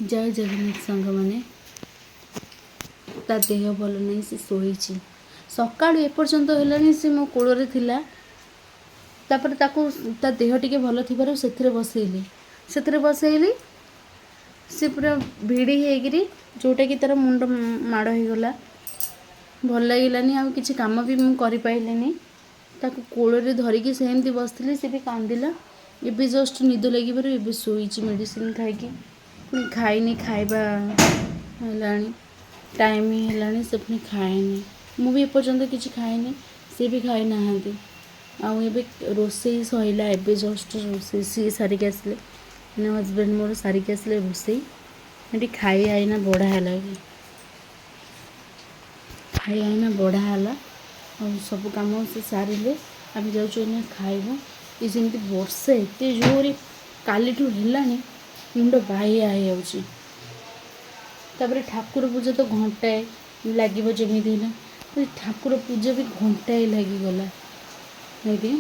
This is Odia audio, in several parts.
ଜୟ ଜଗନ୍ନାଥ ସାଙ୍ଗମାନେ। ତା ଦେହ ଭଲ ନାହିଁ, ସେ ଶୋଇଛି। ସକାଳୁ ଏପର୍ଯ୍ୟନ୍ତ ହେଲାଣି ସେ ମୋ କୋଳରେ ଥିଲା। ତାପରେ ତାକୁ ତା ଦେହ ଟିକେ ଭଲ ଥିବାରୁ ସେଥିରେ ବସେଇଲି, ସେଥିରେ ବସେଇଲି, ସେ ପୁରା ଭିଡ଼ି ହେଇକିରି ଯେଉଁଟାକି ତା'ର ମୁଣ୍ଡ ମାଡ଼ ହେଇଗଲା। ଭଲ ଲାଗିଲାନି, ଆଉ କିଛି କାମ ବି ମୁଁ କରିପାରିଲିନି। ତାକୁ କୋଳରେ ଧରିକି ସେମିତି ବସିଥିଲି, ସେ ବି କାନ୍ଦିଲା। ଏବେ ଜଷ୍ଟ ନିଦ ଲାଗିବାରୁ ଏବେ ଶୋଇଛି ମେଡ଼ିସିନ ଖାଇକି। ପୁଣି ଖାଇନି, ଖାଇବା ହେଲାଣି, ଟାଇମ୍ ହେଲାଣି, ସେ ପୁଣି ଖାଇନି। ମୁଁ ବି ଏପର୍ଯ୍ୟନ୍ତ କିଛି ଖାଇନି, ସେ ବି ଖାଇନାହାନ୍ତି। ଆଉ ଏବେ ରୋଷେଇ ସରିଲା, ଏବେ ଜଷ୍ଟ ରୋଷେଇ ସିଏ ସାରିକି ଆସିଲେ, ମାନେ ହଜବେଣ୍ଡ ମୋର ସାରିକି ଆସିଲେ ରୋଷେଇ। ଏଠି ଖାଇବା ଏଇନା ବଢ଼ା ହେଲା, ଏଠି ଖାଇବା ଏଇନା ବଢ଼ା ହେଲା। ଆଉ ସବୁ କାମ ସେ ସାରିଲେ, ଆମେ ଯାଉଛୁ ଏଇନା ଖାଇବୁ। ଏ ଯେମିତି ବର୍ଷା ଏତେ ଜୋରରେ କାଲିଠୁ ହେଲାଣି, ମୁଣ୍ଡ ବାଇଆ ହେଇଯାଉଛି। ତାପରେ ଠାକୁର ପୂଜା ତ ଘଣ୍ଟାଏ ଲାଗିବ ଯେମିତି ହେଲେ, ଠାକୁର ପୂଜା ବି ଘଣ୍ଟାଏ ଲାଗିଗଲା। ଏଇଠି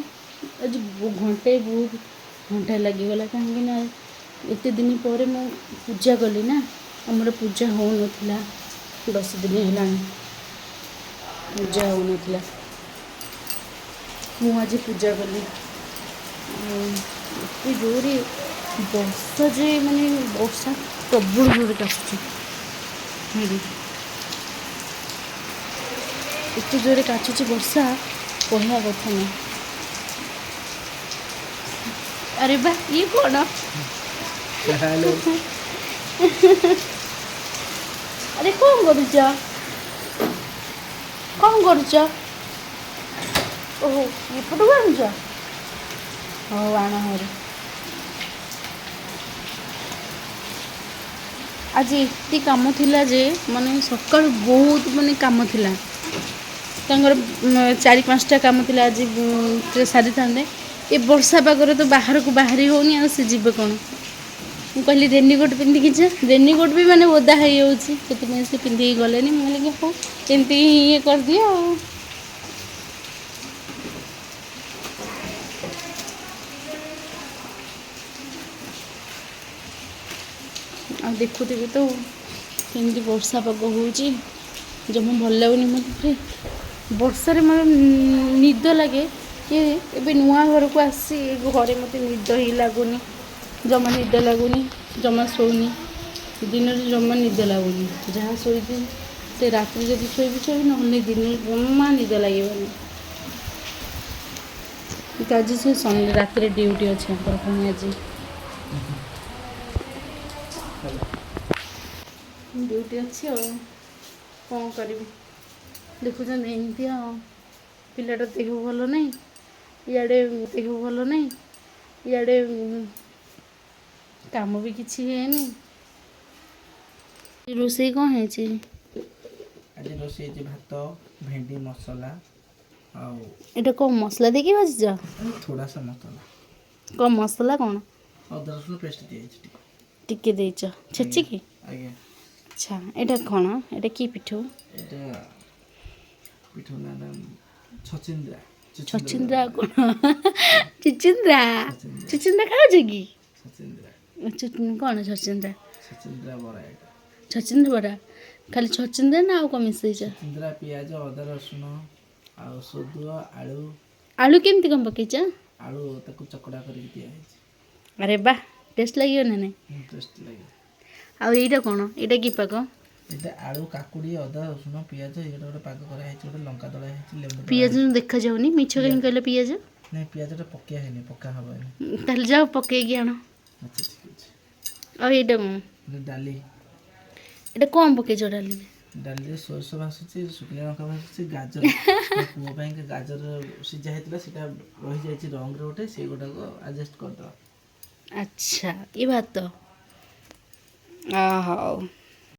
ଆଜି ଘଣ୍ଟାଏ, ବହୁତ ଘଣ୍ଟାଏ ଲାଗିଗଲା, କାହିଁକିନା ଏତେ ଦିନ ପରେ ମୁଁ ପୂଜା କଲି ନା। ଆମର ପୂଜା ହେଉନଥିଲା, 10 ଦିନ ହେଲାଣି ପୂଜା ହେଉନଥିଲା, ମୁଁ ଆଜି ପୂଜା କଲି। ଏତେ ଜୋରରେ ବର୍ଷା ଯେ ମାନେ ବର୍ଷା ପ୍ରବଳ ଜୋରରେ କାଚୁଛି। ଏତେ ଜୋରରେ କାଚୁଛି ବର୍ଷା, କହିବା କଥା ନୁହେଁ। ଆରେ ବା, ଇଏ କ'ଣ? ଆରେ କ'ଣ କରୁଛ, କ'ଣ କରୁଛ? ଓହୋ, ଏପଟକୁ ଆଣୁଛ? ହଉ ଆଣ ହରି। ଆଜି ଏତେ କାମ ଥିଲା ଯେ ମାନେ ସକାଳୁ ବହୁତ ମାନେ କାମ ଥିଲା ତାଙ୍କର, 4 5ଟା କାମ ଥିଲା ଆଜି ସାରିଥାନ୍ତେ। ଏ ବର୍ଷା ପାଗରେ ତ ବାହାରକୁ ବାହାରି ହେଉନି, ଆଉ ସେ ଯିବେ କ'ଣ? ମୁଁ କହିଲି ରେନିକୋଟ୍ ପିନ୍ଧିକି ଯା, ରେନିକୋଟ୍ ବି ମାନେ ଓଦା ହେଇଯାଉଛି, ସେଥିପାଇଁ ସେ ପିନ୍ଧିକି ଗଲେନି। ମୁଁ କହିଲି କି ହଉ ଏମିତି ଇଏ କରିଦିଅ। ଆଉ ଆଉ ଦେଖୁଥିବେ ତ କେମିତି ବର୍ଷା ପାଗ ହେଉଛି, ଜମା ଭଲ ଲାଗୁନି ମୋତେ। ବର୍ଷାରେ ମୋତେ ନିଦ ଲାଗେ କି ଏବେ ନୂଆ ଘରକୁ ଆସି ଘରେ ମୋତେ ନିଦ ହିଁ ଲାଗୁନି, ଜମା ନିଦ ଲାଗୁନି, ଜମା ଶୋଉନି ଦିନରେ, ଜମା ନିଦ ଲାଗୁନି। ଯାହା ଶୋଇଛି ସେ ରାତିରେ ଯଦି ଶୋଇବି ଶୋଇବି, ନହେଲେ ଦିନରେ ଜମା ନିଦ ଲାଗିବନି। ଆଜି ସେ ରାତିରେ ଡ୍ୟୁଟି ଅଛି ଆଙ୍କର, ପୁଣି ଆଜି ଡ୍ୟୁଟି ଅଛି, ଆଉ କ'ଣ କରିବି? ଦେଖୁଛନ୍ତି ଏମିତି। ଆଉ ପିଲାଟା ଦେହ ଭଲ ନାହିଁ, ଇଆଡ଼େ ଦେହ ଭଲ ନାହିଁ, ଇଆଡ଼େ କାମ ବି କିଛି ହେଇନି। ରୋଷେଇ କ'ଣ ହେଇଛି ଆଜି? ରୋଷେଇ ହେଇଛି ଭାତ, ଭେଣ୍ଡି ମସଲା। ଆଉ ଏଇଟା କ'ଣ ମସଲା ଦେଇକି ଭାଜିଛ? ଥୋଡ଼ା ସା ମସଲା। କ'ଣ ମସଲା? କ'ଣ? ଅଦା ରସୁଣ ପେଷ୍ଟ ଦିଆହେଇଛି ଟିକେ ଟିକେ ଦେଇଛ ଛେଚିକି? ଆଜ୍ଞା। ଆଚ୍ଛା, ଏଇଟା କ'ଣ? ଏଇଟା କି ପିଠଉ? ଏଇଟା ପିଠଉ ନା ଛଚିନ୍ଦ୍ରା। ଛଚିନ୍ଦ୍ରା କ'ଣ? ଚିଚିନ୍ଦ୍ରା। ଚିଚିନ୍ଦ୍ରା ଖାଉଛ କି? ଛଚିନ୍ଦ୍ରା କ'ଣ ଛଚିନ୍ଦ୍ରା? ଛଚିନ୍ଦ୍ରା ବରା ଏଇଟା। ଛଚିନ୍ଦ୍ରା ବରା? ଖାଲି ଛଚିନ୍ଦ୍ରା ନା ଆଉ କ'ଣ ମିଶେଇଛ? ଛଚିନ୍ଦ୍ରା, ପିଆଜ, ଅଦା ରସୁଣ ଆଉ ସୋଦୁଅ, ଆଳୁ। ଆଳୁ କେମିତି କ'ଣ ପକେଇଛ? ଆଳୁ ତାକୁ ଚକଡ଼ା କରିକି ଦିଆହେଇଛି। ଆରେ ବା, ଟେଷ୍ଟ ଲାଗିବ ନା ନାଇଁ? ଟେଷ୍ଟ ଲାଗିବ। ଆଉ ଏଇଟା କ'ଣ? ଏଇଟା କି ପାଗ? ଏଇଟା ଆଳୁ, କାକୁଡ଼ି, ଅଦା ରସୁଣ, ପିଆଜ, ଏଇଟା ଗୋଟେ ପାଗ କରାହେଇଛି, ଗୋଟେ ଲଙ୍କା ଦଳା ହେଇଛି, ଲେମ୍ବୁ। ପିଆଜ ଦେଖାଯାଉନି, ମିଛ କାହିଁ କହିଲ ପିଆଜ? ନାଇଁ, ପିଆଜଟା ପକେଇବା ହେଇନି, ପକା ହବ। ତାହେଲେ ଯାଅ ପକେଇକି ଆଣ। ଆଚ୍ଛା, ଠିକ୍ ଅଛି। ଆଉ ଏଇଟା କ'ଣ? ଡାଲି। ଏଇଟା କ'ଣ ପକେଇଛ ଡାଲିରେ? ଡାଲିରେ ସୋରିଷ ଭାସୁଛି, ଶୁଖିଲା ଲଙ୍କା ଭାସୁଛି, ଗାଜର, ପୁଅ ପାଇଁ ଗାଜର ସିଝା ହେଇଥିଲା, ସେଇଟା ରହିଯାଇଛି ରଙ୍ଗରେ ଗୋଟେ, ସେଇଗୁଡ଼ାକ ଆଡ଼ଜଷ୍ଟ କରିଦେବା। ଆଚ୍ଛା, ଏ ଭାତ। ହଉ।